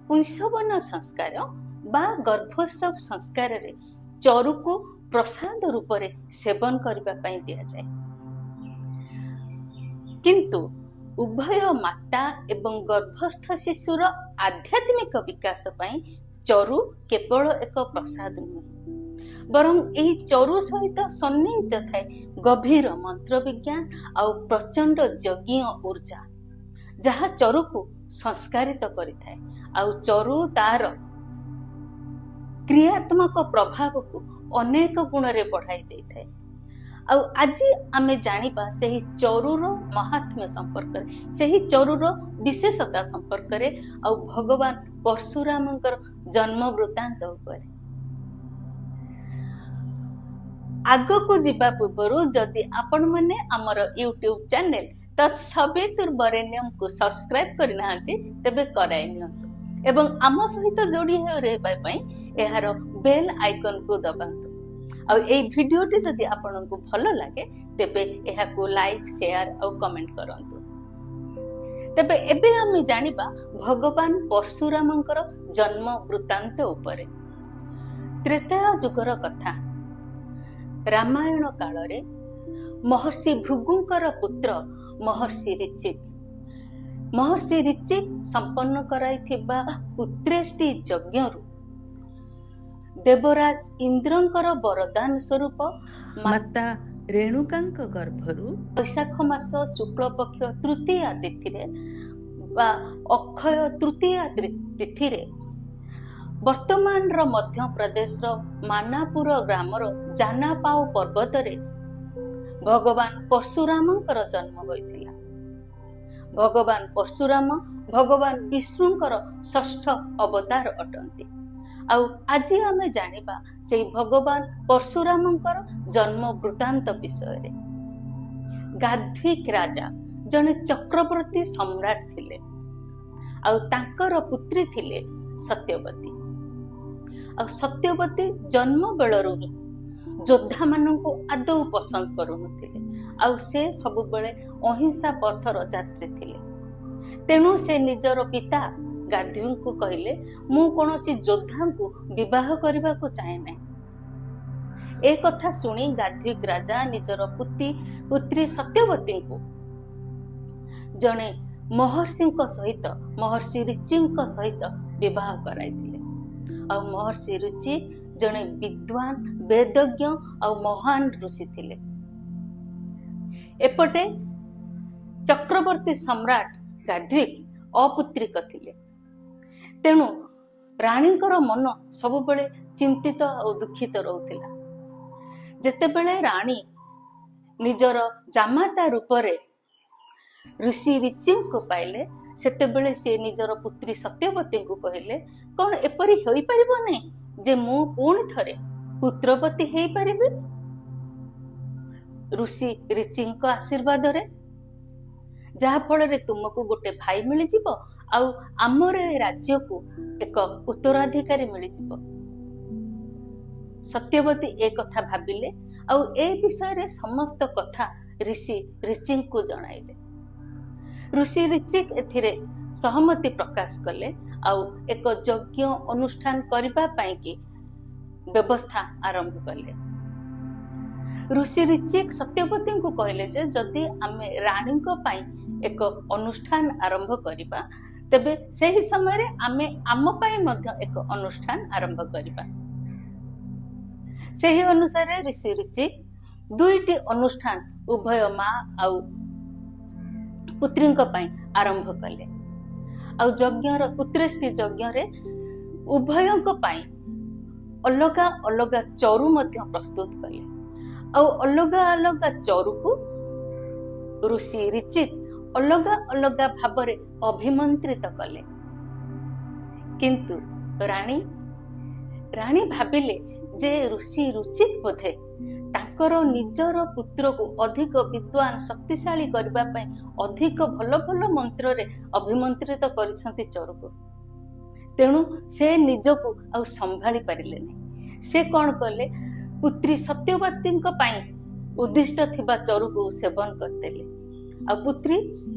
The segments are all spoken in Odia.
ପୁଂସବନ ସଂସ୍କାର ବା ଗର୍ଭୋତ୍ସବ ସଂସ୍କାରରେ ଚରୁକୁ ପ୍ରସାଦ ରୂପରେ ସେବନ କରିବା ପାଇଁ ଦିଆଯାଏ। କିନ୍ତୁ ଉଭୟ ମାତା ଏବଂ ଗର୍ଭସ୍ଥ ଶିଶୁର ଆଧ୍ୟାତ୍ମିକ ବିକାଶ ପାଇଁ ଚରୁ କେବଳ ଏକ ପ୍ରସାଦ ନୁହେଁ, ବରଂ ଏହି ଚରୁ ସହିତ ସନ୍ନିହିତ ଥାଏ ଗଭୀର ମନ୍ତ୍ର ବିଜ୍ଞାନ ଆଉ ପ୍ରଚଣ୍ଡ ଯଜ୍ଞୀୟ ଉର୍ଜା, ଯାହା ଚରୁକୁ ସଂସ୍କାରିତ କରିଥାଏ ଆଉ ଚରୁ ତାର କ୍ରିୟାତ୍ମକ ପ୍ରଭାବକୁ ଅନେକ ଗୁଣରେ ବଢାଇ ଦେଇଥାଏ। ଆଉ ଆଜି ଆମେ ଜାଣିବା ସେହି ଚରୁର ମହାତ୍ମ୍ୟ ସମ୍ପର୍କରେ, ସେହି ଚରୁର ବିଶେଷତା ସମ୍ପର୍କରେ ଆଉ ଭଗବାନ ପରଶୁରାମଙ୍କର ଜନ୍ମ ବୃତ୍ତାନ୍ତ ଉପରେ। ଆଗକୁ ଯିବା ପୂର୍ବରୁ ଯଦି ଆପଣମାନେ ଆମର ୟୁଟ୍ୟୁବ ଚ୍ୟାନେଲ ତତ୍ସବିତୁର୍ବରେଣ୍ୟମକୁ ସବସ୍କ୍ରାଇବ କରିନାହାନ୍ତି, ତେବେ କରାଇ ନିଅନ୍ତୁ ଏବଂ ଆମ ସହିତ ଯୋଡ଼ି ହୋଇ ରହିବା ପାଇଁ ଏହାର ବେଲ୍ ଆଇକନକୁ ଦବାନ୍ତୁ। ଆଉ ଏଇ ଭିଡିଓଟି ଯଦି ଆପଣଙ୍କୁ ଭଲ ଲାଗେ, ତେବେ ଏହାକୁ ଲାଇକ୍, ସେୟାର ଆଉ କମେଣ୍ଟ କରନ୍ତୁ। ତେବେ ଏବେ ଆମେ ଜାଣିବା ଭଗବାନ ପରଶୁରାମଙ୍କର ଜନ୍ମ ବୃତ୍ତାନ୍ତ ଉପରେ। ତ୍ରେତୟା ଯୁଗର କଥା। ରାମାୟଣ କାଳରେ ମହର୍ଷି ଭୃଗୁଙ୍କର ପୁତ୍ର ମହର୍ଷି ଋଚିକ, ମହର୍ଷି ଋଚିକ ସମ୍ପନ୍ନ କରାଇଥିବା ପୁତ୍ରେଷ୍ଟି ଯଜ୍ଞରୁ ଦେବରାଜ ଇନ୍ଦ୍ରଙ୍କର ବରଦାନ ସ୍ୱରୂପ ମାତା ରେଣୁକାଙ୍କ ଗର୍ଭରୁ ବୈଶାଖ ମାସ ଶୁକ୍ଳପକ୍ଷ ତୃତୀୟା ତିଥିରେ ବା ଅକ୍ଷୟ ତୃତୀୟା ତିଥିରେ ବର୍ତ୍ତମାନର ମଧ୍ୟପ୍ରଦେଶର ମାନାପୁର ଗ୍ରାମର ଜାନାପାଓ ପର୍ବତରେ ଭଗବାନ ପରଶୁରାମଙ୍କର ଜନ୍ମ ହୋଇଥିଲା। ଭଗବାନ ପରଶୁରାମ ଭଗବାନ ବିଷ୍ଣୁଙ୍କର ଷଷ୍ଠ ଅବତାର ଅଟନ୍ତି। ଆଉ ଆଜି ଆମେ ଜାଣିବା ସେଇ ଭଗବାନ ପରଶୁରାମଙ୍କର ଜନ୍ମ ବୃତ୍ତାନ୍ତ ବିଷୟରେ। ଗାଧ୍ୱିକ ରାଜା ଜଣେ ଚକ୍ରବର୍ତ୍ତୀ ସମ୍ରାଟ ଥିଲେ ଆଉ ତାଙ୍କର ପୁତ୍ରୀ ଥିଲେ ସତ୍ୟବତୀ। ଆଉ ସତ୍ୟବତୀ ଜନ୍ମ ବେଳରୁ ହିଁ ଯୋଦ୍ଧାମାନଙ୍କୁ ଆଦୌ ପସନ୍ଦ କରୁନଥିଲେ ଆଉ ସେ ସବୁବେଳେ ଅହିଂସା ପଥର ଯାତ୍ରୀ ଥିଲେ। ତେଣୁ ସେ ନିଜର ପିତା ଗାଧ୍ୱୀଙ୍କୁ କହିଲେ, "ମୁଁ କୌଣସି ଯୋଦ୍ଧାଙ୍କୁ ବିବାହ କରିବାକୁ ଚାହେଁ ନାହିଁ।" ଏ କଥା ଶୁଣି ଗାଧ୍ୱିକ ରାଜା ନିଜର ପୁତ୍ରୀ ସତ୍ୟବତୀଙ୍କୁ ଜଣେ ମହର୍ଷିଙ୍କ ସହିତ, ମହର୍ଷି ଋଚିଙ୍କ ସହିତ ବିବାହ କରାଇଥିଲେ। ଆଉ ମହର୍ଷି ଋଚି ଜଣେ ବିଦ୍ୱାନ, ବେଦଜ୍ଞ ଆଉ ମହାନ ଋଷି ଥିଲେ। ଏପଟେ ଚକ୍ରବର୍ତ୍ତୀ ସମ୍ରାଟ ଗାଧ୍ୱିକ ଅପୁତ୍ରିକ ଥିଲେ। ତେଣୁ ରାଣୀଙ୍କର ମନ ସବୁବେଳେ ଚିନ୍ତିତ ଆଉ ଦୁଃଖିତ ରହୁଥିଲା। ଯେତେବେଳେ ରାଣୀ ନିଜର ଜାମାତା ରୂପରେ ଋଷି ଋଚିଙ୍କୁ ପାଇଲେ, ସେତେବେଳେ ସେ ନିଜର ପୁତ୍ରୀ ସତ୍ୟବତୀଙ୍କୁ କହିଲେ, "କଣ ଏପରି ହୋଇପାରିବ ନାହିଁ ଯେ ମୁଁ ପୁଣି ଥରେ ପୁତ୍ରବତୀ ହେଇପାରିବି ଋଷି ଋଚିଙ୍କ ଆଶୀର୍ବାଦରେ, ଯାହା ଫଳରେ ତୁମକୁ ଗୋଟେ ଭାଇ ମିଳିଯିବ ଆଉ ଆମର ଏ ରାଜ୍ୟକୁ ଏକ ଉତ୍ତରାଧିକାରୀ ମିଳିଯିବ?" ସତ୍ୟବତୀ ଏ କଥା ଭାବିଲେ ଆଉ ଏ ବିଷୟରେ ସମସ୍ତ କଥା ଋଷି ଋଚିଙ୍କୁ ଜଣାଇଲେ। ଋଷି ଋଚିକ ଏଥିରେ ସହମତି ପ୍ରକାଶ କଲେ ଆଉ ଏକ ଯଜ୍ଞ ଅନୁଷ୍ଠାନ କରିବା ପାଇଁକି ବ୍ୟବସ୍ଥା ଆରମ୍ଭ କଲେ। ଋଷି ଋଚିକ ସତ୍ୟବତୀଙ୍କୁ କହିଲେ ଯେ ଯଦି ଆମେ ରାଣୀଙ୍କ ପାଇଁ ଏକ ଅନୁଷ୍ଠାନ ଆରମ୍ଭ କରିବା, ତେବେ ସେହି ସମୟରେ ଆମେ ଆମ ପାଇଁ ମଧ୍ୟ ଏକ ଅନୁଷ୍ଠାନ ଆରମ୍ଭ କରିବା। ସେହି ଅନୁସାରେ ଋଷି ଋଚିକ ଦୁଇଟି ଅନୁଷ୍ଠାନ ଉଭୟ ମା ଆଉ ପୁତ୍ରୀଙ୍କ ପାଇଁ ଆରମ୍ଭ କଲେ। ଆଉ ଯଜ୍ଞର ପୁତ୍ରେଷ୍ଟି ଯଜ୍ଞରେ ଉଭୟଙ୍କ ପାଇଁ ଅଲଗା ଅଲଗା ଚରୁ ମଧ୍ୟ ପ୍ରସ୍ତୁତ କଲେ। ଆଉ ଅଲଗା ଅଲଗା ଚରୁକୁ ଋଷି ଋଚିକ ଅଲଗା ଅଲଗା ଭାବରେ ଅଭିମନ୍ତ୍ରିତ କଲେ। କିନ୍ତୁ ରାଣୀ ଭାବିଲେ ଯେ ଋଷି ଋଚିକ ବୋଧେ ତାଙ୍କର ନିଜର ପୁତ୍ରକୁ ଅଧିକ ବିଦ୍ୱାନ, ଶକ୍ତିଶାଳୀ କରିବା ପାଇଁ ଅଧିକ ଭଲ ଭଲ ମନ୍ତ୍ରରେ ଅଭିମନ୍ତ୍ରିତ କରିଛନ୍ତି ଚରୁକୁ। ତେଣୁ ସେ ନିଜକୁ ଆଉ ସମ୍ଭାଳି ପାରିଲେନି। ସେ କଣ କଲେ? ପୁତ୍ରୀ ସତ୍ୟବତୀଙ୍କ ପାଇଁ ଉଦ୍ଦିଷ୍ଟ ଥିବା ଚରୁକୁ ସେବନ କରିଦେଲେ ଆଉ ପୁତ୍ରୀ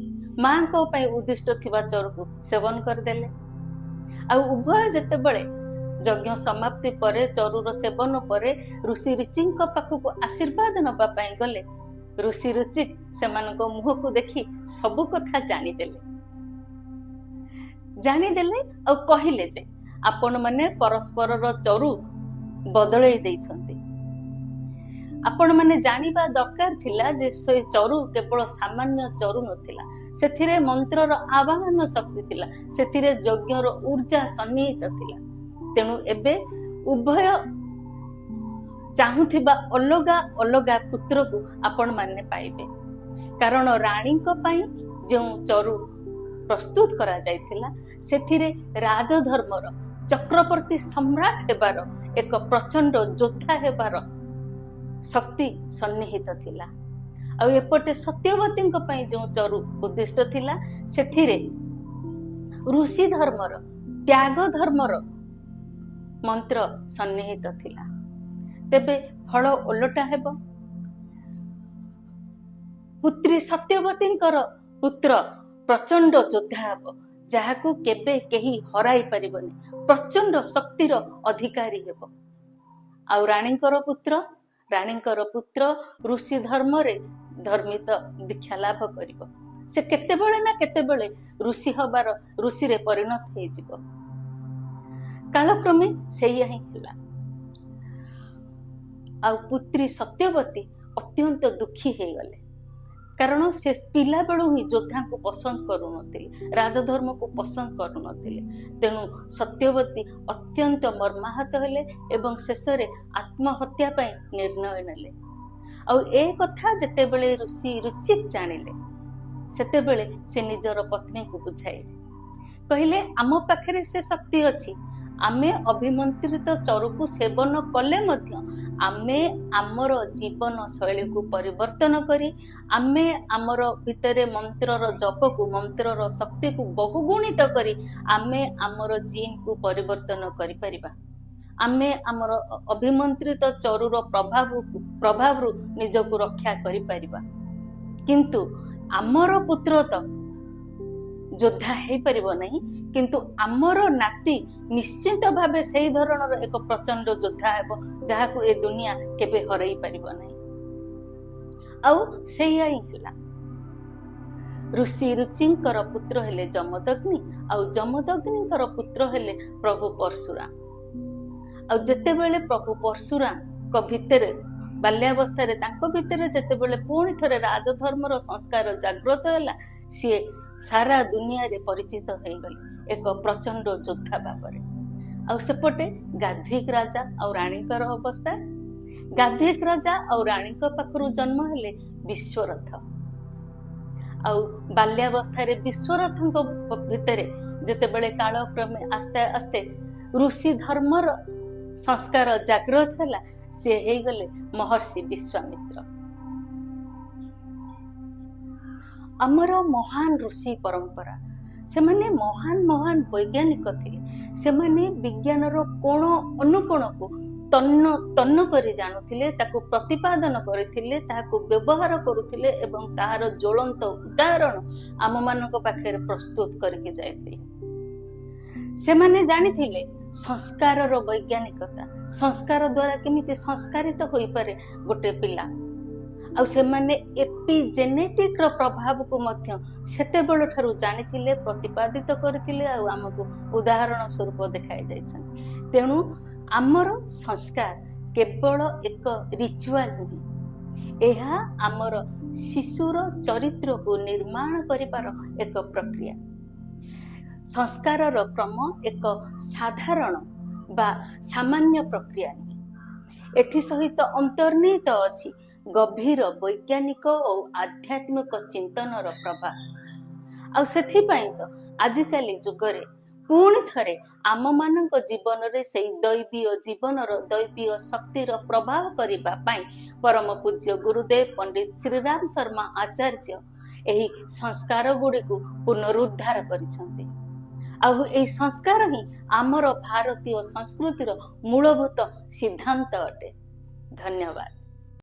ମାଙ୍କ ପାଇଁ ଉଦ୍ଦିଷ୍ଟ ଥିବା ଚରୁକୁ ସେବନ କରିଦେଲେ। ଆଉ ଉଭୟ ଯେତେବେଳେ ଯଜ୍ଞ ସମାପ୍ତି ପରେ, ଚରୁର ସେବନ ପରେ ଋଷି ଋଚିଙ୍କ ପାଖକୁ ଆଶୀର୍ବାଦ ନବା ପାଇଁ ଗଲେ, ଋଷି ରୁଚି ସେମାନଙ୍କ ମୁହଁକୁ ଦେଖି ସବୁ କଥା ଜାଣିଦେଲେ। ଜାଣିଦେଲେ ଆଉ କହିଲେ ଯେ ଆପଣମାନେ ପରସ୍ପରର ଚରୁ ବଦଳେଇ ଦେଇଛନ୍ତି। ଆପଣମାନେ ଜାଣିବା ଦରକାର ଥିଲା ଯେ ସେ ଚରୁ କେବଳ ସାମାନ୍ୟ ଚରୁ ନଥିଲା, ସେଥିରେ ମନ୍ତ୍ରର ଆବାହନ ଶକ୍ତି ଥିଲା, ସେଥିରେ ଯଜ୍ଞର ଉର୍ଜା ସନ୍ନିହିତ ଥିଲା। ତେଣୁ ଏବେ ଉଭୟ ଚାହୁଁଥିବା ଅଲଗା ଅଲଗା ପୁତ୍ରକୁ ଆପଣମାନେ ପାଇବେ। କାରଣ ରାଣୀଙ୍କ ପାଇଁ ଯେଉଁ ଚରୁ ପ୍ରସ୍ତୁତ କରାଯାଇଥିଲା, ସେଥିରେ ରାଜଧର୍ମର, ଚକ୍ରବର୍ତ୍ତୀ ସମ୍ରାଟ ହେବାର, ଏକ ପ୍ରଚଣ୍ଡ ଯୋଦ୍ଧା ହେବାର ଶକ୍ତି ସନ୍ନିହିତ ଥିଲା। ଆଉ ଏପଟେ ସତ୍ୟବତୀଙ୍କ ପାଇଁ ଯେଉଁ ଚରୁ ଉଦ୍ଦିଷ୍ଟ ଥିଲା, ସେଥିରେ ଋଷି ଧର୍ମର, ତ୍ୟାଗ ଧର୍ମର ମନ୍ତ୍ର ସନ୍ନିହିତ ଥିଲା। ତେବେ ଫଳ ଓଲଟା ହେବ। ପୁତ୍ରୀ ସତ୍ୟବତୀଙ୍କର ପୁତ୍ର ପ୍ରଚଣ୍ଡ ଯୋଦ୍ଧା ହେବ, ଯାହାକୁ କେବେ କେହି ହରାଇ ପାରିବନି, ପ୍ରଚଣ୍ଡ ଶକ୍ତିର ଅଧିକାରୀ ହେବ। ଆଉ ରାଣୀଙ୍କର ପୁତ୍ର ଋଷି ଧର୍ମରେ ଧର୍ମିତ ଦୀକ୍ଷା ଲାଭ କରିବ। ସେ କେତେବେଳେ ନା କେତେବେଳେ ଋଷି ହବାର, ଋଷିରେ ପରିଣତ ହେଇଯିବ। କାଳକ୍ରମେ ସେଇଆ ହିଁ ହେଲା। ଆଉ ପୁତ୍ରୀ ସତ୍ୟବତୀ ଅତ୍ୟନ୍ତ ଦୁଃଖୀ ହେଇଗଲେ, କାରଣ ସେ ପିଲାବେଳୁ ହିଁ ଯୋଦ୍ଧାଙ୍କୁ ପସନ୍ଦ କରୁନଥିଲେ, ରାଜଧର୍ମକୁ ପସନ୍ଦ କରୁନଥିଲେ। ତେଣୁ ସତ୍ୟବତୀ ଅତ୍ୟନ୍ତ ମର୍ମାହତ ହେଲେ ଏବଂ ଶେଷରେ ଆତ୍ମହତ୍ୟା ପାଇଁ ନିର୍ଣ୍ଣୟ ନେଲେ। ଆଉ ଏ କଥା ଯେତେବେଳେ ଋଷି ରୁଚିକ ଜାଣିଲେ, ସେତେବେଳେ ସେ ନିଜର ପତ୍ନୀକୁ ବୁଝାଇଲେ। କହିଲେ, ଆମ ପାଖରେ ସେ ଶକ୍ତି ଅଛି। ଆମେ ଅଭିମନ୍ତ୍ରିତ ଚରୁକୁ ସେବନ କଲେ ମଧ୍ୟ ଆମେ ଆମର ଜୀବନ ଶୈଳୀକୁ ପରିବର୍ତ୍ତନ କରି, ଆମେ ଆମର ଭିତରେ ମନ୍ତ୍ରର ଜପକୁ, ମନ୍ତ୍ରର ଶକ୍ତିକୁ ବହୁଗୁଣିତ କରି ଆମେ ଆମର ଜିନ୍କୁ ପରିବର୍ତ୍ତନ କରିପାରିବା। ଆମେ ଆମର ଅଭିମନ୍ତ୍ରିତ ଚରୁର ପ୍ରଭାବରୁ ନିଜକୁ ରକ୍ଷା କରିପାରିବା। କିନ୍ତୁ ଆମର ପୁତ୍ର ତ ଯୋଦ୍ଧା ହେଇପାରିବ ନାହିଁ, କିନ୍ତୁ ଆମର ନାତି ନିଶ୍ଚିତ ଭାବେ ସେଇ ଧରଣର ଏକ ପ୍ରଚଣ୍ଡ ଯୋଦ୍ଧା ହେବ, ଯାହାକୁ ଏ ଦୁନିଆ କେବେ ହରେଇ ପାରିବ ନାହିଁ। ଆଉ ସେଇଆ ହିଁ ହେଲା। ଋଷି ରୁଚିଙ୍କର ପୁତ୍ର ହେଲେ ଯମଦଗ୍ନି, ଆଉ ଯମଦଗ୍ନିଙ୍କର ପୁତ୍ର ହେଲେ ପ୍ରଭୁ ପରଶୁରାମ। ଆଉ ଯେତେବେଳେ ପ୍ରଭୁ ପରଶୁରାମଙ୍କ ଭିତରେ, ବାଲ୍ୟାବସ୍ଥାରେ ତାଙ୍କ ଭିତରେ ଯେତେବେଳେ ପୁଣି ଥରେ ରାଜଧର୍ମର ସଂସ୍କାର ଜାଗ୍ରତ ହେଲା, ସିଏ ସାରା ଦୁନିଆରେ ପରିଚିତ ହେଇଗଲେ ଏକ ପ୍ରଚଣ୍ଡ ଯୋଦ୍ଧା ଭାବରେ। ଆଉ ସେପଟେ ଗାଧ୍ୱିକ ରାଜା ଆଉ ରାଣୀଙ୍କର ଅବସ୍ଥା। ଗାଧ୍ୱିକ ରାଜା ଆଉ ରାଣୀଙ୍କ ପାଖରୁ ଜନ୍ମ ହେଲେ ବିଶ୍ୱରଥ। ଆଉ ବାଲ୍ୟାବସ୍ଥାରେ ବିଶ୍ୱରଥଙ୍କ ଭିତରେ ଯେତେବେଳେ କାଳକ୍ରମେ ଆସ୍ତେ ଆସ୍ତେ ଋଷି ଧର୍ମର ସଂସ୍କାର ଜାଗ୍ରତ ହେଲା, ସିଏ ହେଇଗଲେ ମହର୍ଷି ବିଶ୍ୱାମିତ୍ର। ଆମର ମହାନ ଋଷି ପରମ୍ପରା, ସେମାନେ ମହାନ ମହାନ ବୈଜ୍ଞାନିକ ଥିଲେ। ସେମାନେ ବିଜ୍ଞାନର କୋଣ ଅନୁକୋଣକୁ ତନ୍ନ ତନ୍ନ କରି ଜାଣୁଥିଲେ, ତାକୁ ପ୍ରତିପାଦନ କରିଥିଲେ, ତାହାକୁ ବ୍ୟବହାର କରୁଥିଲେ ଏବଂ ତାହାର ଜ୍ୱଳନ୍ତ ଉଦାହରଣ ଆମମାନଙ୍କ ପାଖରେ ପ୍ରସ୍ତୁତ କରିକି ଯାଇଥିଲେ। ସେମାନେ ଜାଣିଥିଲେ ସଂସ୍କାରର ବୈଜ୍ଞାନିକତା, ସଂସ୍କାର ଦ୍ୱାରା କେମିତି ସଂସ୍କାରିତ ହୋଇପାରେ ଗୋଟେ ପିଲା। ଆଉ ସେମାନେ ଏପିଜେନେଟିକର ପ୍ରଭାବକୁ ମଧ୍ୟ ସେତେବେଳ ଠାରୁ ଜାଣିଥିଲେ, ପ୍ରତିପାଦିତ କରିଥିଲେ ଆଉ ଆମକୁ ଉଦାହରଣ ସ୍ୱରୂପ ଦେଖାଇ ଯାଇଛନ୍ତି। ତେଣୁ ଆମର ସଂସ୍କାର କେବଳ ଏକ ରିଚୁଆଲ ନୁହେଁ, ଏହା ଆମର ଶିଶୁର ଚରିତ୍ରକୁ ନିର୍ମାଣ କରିବାର ଏକ ପ୍ରକ୍ରିୟା। ସଂସ୍କାରର କ୍ରମ ଏକ ସାଧାରଣ ବା ସାମାନ୍ୟ ପ୍ରକ୍ରିୟା ନୁହେଁ। ଏଥି ସହିତ ଅନ୍ତର୍ନିହିତ ଅଛି ଗଭୀର ବୈଜ୍ଞାନିକ ଓ ଆଧ୍ୟାତ୍ମିକ ଚିନ୍ତନର ପ୍ରଭାବ। ଆଉ ସେଥିପାଇଁ ତ ଆଜିକାଲି ଯୁଗରେ ପୁଣି ଥରେ ଆମମାନଙ୍କ ଜୀବନରେ ସେଇ ଦୈବୀୟ ଜୀବନର, ଦୈବୀୟ ଶକ୍ତିର ପ୍ରଭାବ କରିବା ପାଇଁ ପରମ ପୂଜ୍ୟ ଗୁରୁଦେବ ପଣ୍ଡିତ ଶ୍ରୀରାମ ଶର୍ମା ଆଚାର୍ଯ୍ୟ ଏହି ସଂସ୍କାର ଗୁଡ଼ିକୁ ପୁନରୁଦ୍ଧାର କରିଛନ୍ତି। ଆଉ ଏହି ସଂସ୍କାର ହିଁ ଆମର ଭାରତୀୟ ସଂସ୍କୃତିର ମୂଳଭୂତ ସିଦ୍ଧାନ୍ତ ଅଟେ। ଧନ୍ୟବାଦ।